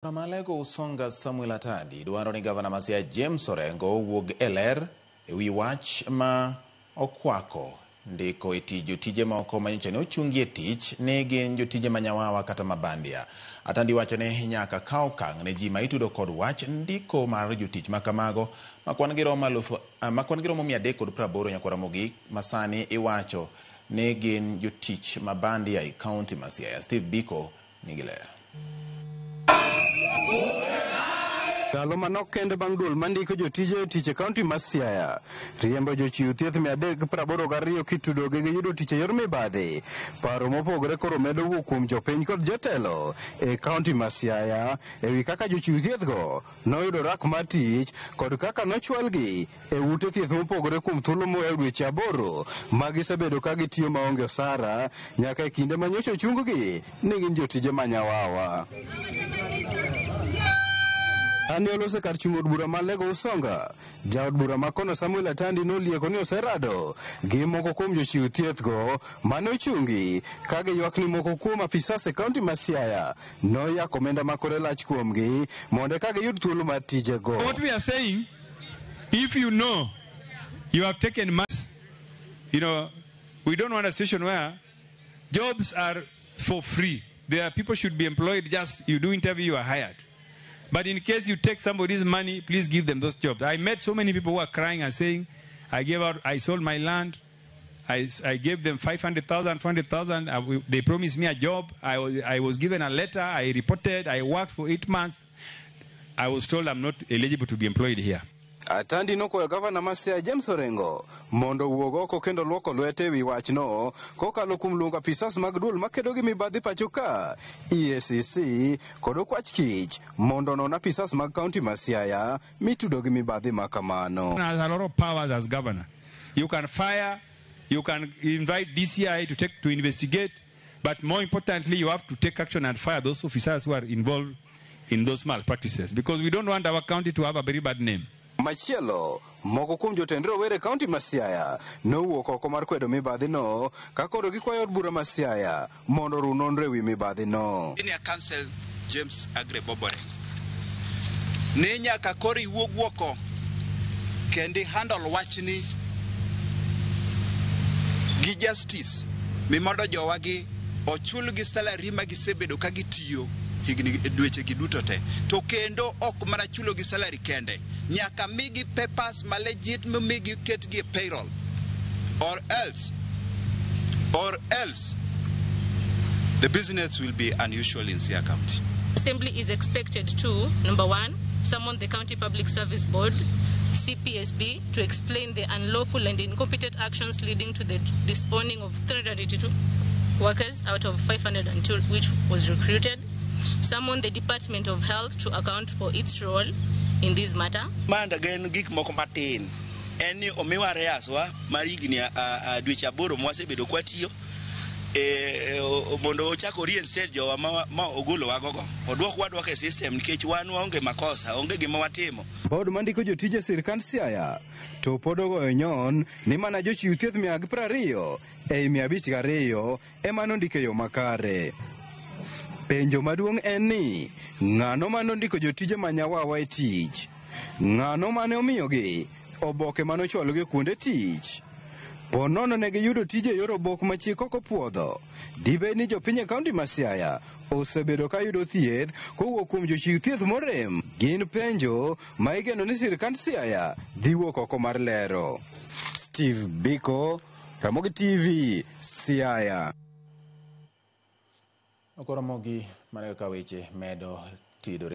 Ramalego Usonga Samuel Atandi dwaro ni gavana ma Siaya James Orengo owuog e ler e wi wach ma okwako ndiko e tich jotije moko manyocha ne ochungi e tich ni gin jotije manyawawa kata mabandia. Atandi wacho ni nyaka kaw okang' ne ji ma itudo kod wach ndiko mar jotich makamago ma kwan giromo 380 nyakwara mogik masani iwacho ni gin jotich mabandia e kaunti ma Siaya. Steve Biko nigi ler. Ndalo manok kende bang' duol mandiko jotije e tich e kaunti ma Siaya riembo jochiw thieth 382 kitudogi gi yudo tich e yor mibadhi. Paro mopogore koro medo wuok kuom jopiny kod jotelo e kaunti ma Siaya e wi kaka jochiw thieth go noyudo rak mar tich kod kaka nochwalgi e ute thieth mopogore kuom thuolo moya dweche 8 ma gisebedo ka gitiyo maonge osara nyaka e kinde ma nyocha ochung-gi ni gin jotije manyawawa. Kane olose kar chung' od bura ma Alego Usonga, jaod bura ma kono Samuel Atandi nolieko ni oserado gi moko kuom jochiw thieth go mane ochungi ka giywak ni moko kuom apisas e kaunti ma Siaya noyako omenda ma kore lach kuomgi mondo eka giyud thuolo mar tijego. What we are saying, if you know you have taken mass, you know, we don't want a situation where jobs are for free. There are people should be employed, just you do interview, you are hired. But in case you take somebody's money, please give them those jobs. I met so many people who are crying and saying, I gave out, I sold my land, I gave them 500,000, 400,000. They promised me a job. I was given a letter. I reported. I worked for 8 months. I was told I'm not eligible to be employed here. Atandi nokwayo gavana ma Siaya James Orengo mondo owuog oko kendo luoko lwete ewi wachno kokalo kuom luongo apisas mag duol makedo gi mibadhi pacho ka EACC kod okwach kich mondo onon apisas mag kaunti ma Siaya mitudo gi mibadhi ma kamano. Has a lot of powers as governor. You can fire, you can invite DCI to investigate, but more importantly, you have to take action and fire those officers who are involved in those malpractices, because we don't want our county to have a very bad name. Machielo, moko kuom jotend rowere kaunti ma Siaya nowuok oko mar kwedo mibadhi no ka koro gikwayo od bura ma Siaya mondo oru nonro ewi mibadhi no. Senior Counsel James Aggrey Bob Orengo ni nyaka koro iwuog oko kendo handle wachni gi justice mi mondo jowagi ochul gi salary ma gisebedo ka gitiyo higni dweche gi duto te, to kendo ok mana chulo gi salary kende, nyaka migi papers ma legit migi ketgi e payroll, or else the business will be unusual in Siaya County. Assembly is expected to, number one, summon the County Public Service Board, CPSB, to explain the unlawful and incompetent actions leading to the disowning of 382 workers out of 502 which was recruited. Summon the Department of Health to account for its role in this matter. Manda gen gik moko matin en ni omiwa arrears wa mar higni dweche 8 mwasebedo kwatiyo mondo ochak reinstate jowa ma ogolowa gogo odwok wadwok e system nikech wan waonge makosa, onge gima watimo. Board mandiko jotije e sirkand Siaya to pod ogoyo nyon ni mana jochiw thieth 120 ei 502 ema nondiko e yo makare. Penjo maduong' en ni ng'ano manondiko jotije manyawawa e tich? Ng'ano mane omiyogi oboke manochwalogi kuonde tich? Po nono ne giyudo tije e yor obok ma chik ok opuodho. Dibed ni jopiny e kaunti ma Siaya osebedo ka yudo thieth kowuok kuom jochiw thieth morem? Gin penjo ma igeno ni sirkand Siaya dhi wuok oko mar lero. Steve Biko, Ramogi TV, Siaya. Okoromogi mana kaka weche medo tidore.